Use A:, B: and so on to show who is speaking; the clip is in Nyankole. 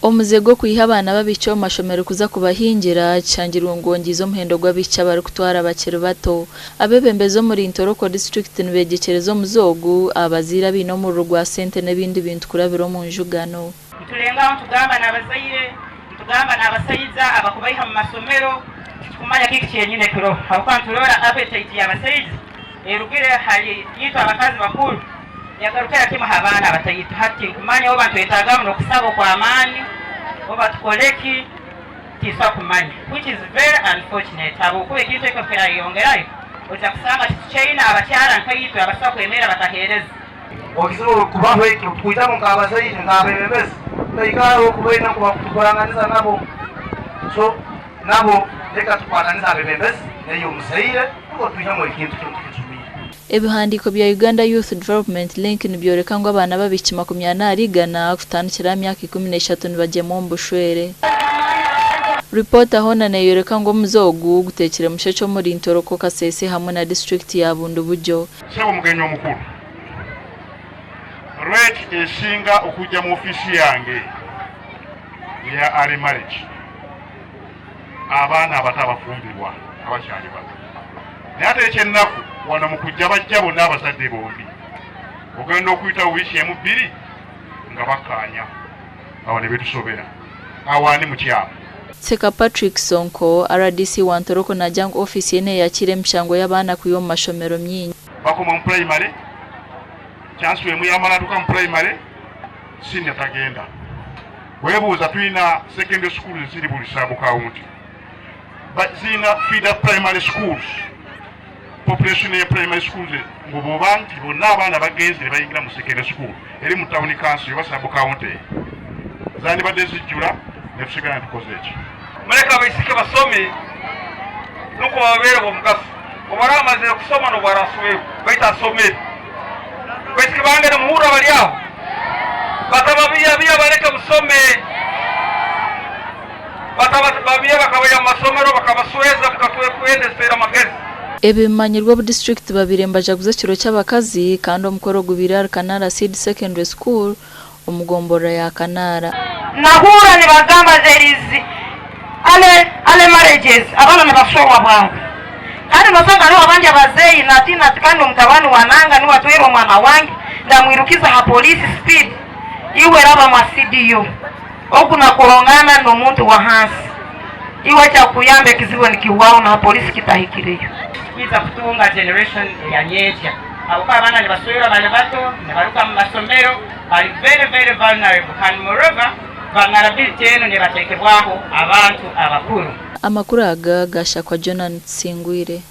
A: Omuze gw'okwiha abaana b'abaishiki omu mashomero kuza kubahingira kishangirwe ngu gwongyize omuhendo gw'abaishiki abarikutwara bakiri bato. Abeebembezi omuri Ntoroko disiturikiti nibeegyekyereza omuze ogu aha bazaire abaine omururu gwa sente n'ebindi bintu kurabira omu njugano.
B: Niturengaho nitugamba n'abazaire, nitugamba n'abasaija abakubaiha mu masomero, titukumanya kiki kyenyine ekiroho habwokuba niturora appetite y'abasaija erugire hali itwe abakazi bakuru yagarukira kimu ha baana abataito. Hati tinkumanya oba nitwetagamu n'okusaba okw'amaani oba tukole ki, tinsobora kumanya which is very unfortunate habwokuba ekintu eki obu kirayeyongerayo oija kusanga titukyaine abakyara nkaitwe abasobora kwemerra bakaheereza.
C: Obuzibu oburikubaho eki obutukwitamu nk'abazaire nk'abeebembezi toikara okubaine ngu bakutukuranganiza nabo so nabo reka tukwatanise abeebembezi naiwe omuzaire nukwo twihemu ekintu kinu tukijumire.
A: Ebihandiiko bya Uganda Youth Development Link nibyoreka ngu abaana b'abaishiki 40 ahari igana kutandikira aha myaka 13 nibagyemwa omu bushwere. Ripoota hoona neeyoreka ngu omuze ogu guteekire mushekye omuri Ntoroko, Kasese hamwe na disiturikiti ya Bundibugyo.
D: Ssebo omugenyi omukuru, rate esinga okujja mu ofiisi yange eya early marriage abaana abato abafumbirwa abakyali bato. Naye ate ekyennaku wano mu kujja bajja bonna abazadde bombi. Ogenda okuyitawo wiiki emu bbiri nga bakkaanya awo ne bitusobera. Awo ani mukyamu?
A: Seka Patrick Sonko, rdc wa Ntoroko naagira ngu ofiisi ye neeyakiira emishango y'abaana kwiha omu mashomero mingi.
D: Bakoma mu pulayimale, chansi emu yamara atuka mu pulayimale, siniya tagenda. Webuuza twina secondary schools eziri buli sub county, ziina feeder primary schools, population ya primary schools ngu bwoba nti bonna abaana bagenze ne bayingira mu secondary school eri mu town council oba sub county zandibadde zijjula ne tusigala ntukoze eki.
E: Muleke abaisiki basome nukwo babeere b'omugaso. Obu araaba amazire kusoma n'obu araaswerwa, baitu asomere. Baisiki bange nimuhurra bali aho? Batababiihabiiha baleke musome. Batababiiha bakabaiha mu masomero bakabasweza mukatwekwenda amagezi.
A: Ebi bimanyirwe obu disiturikiti babaire nibajaguza ekiro ky'abakazi kandi omukoro gubaire ahari Kanaara Seed Secondary School omu gomborora ya Kanaara.
B: Nahurra nibagamba there is early early marriages abaana nibashwerwa bwangu kandi nosanga hariho abandi abazeeyi natiina ati kandi omutabani wa nanga niwe atwaire omwana wange ndamwirukiza aha police speed iwe raba mwa CDU ogu nakurongana nomuntu wahansi iwe ekyakukuyamba ekizibu nikihwaho naha police kitahikireyo.
F: Titwija kutunga generation eya nyenkya ahabw'okuba abaana nibaswerwa bari bato, nibaruga omu masomero bari very very vulnerable kandi moreover vulnerability enu nebatekebwaho abantu abakuru.
A: Amakuru aga gashakwa Jonan Tusingwire.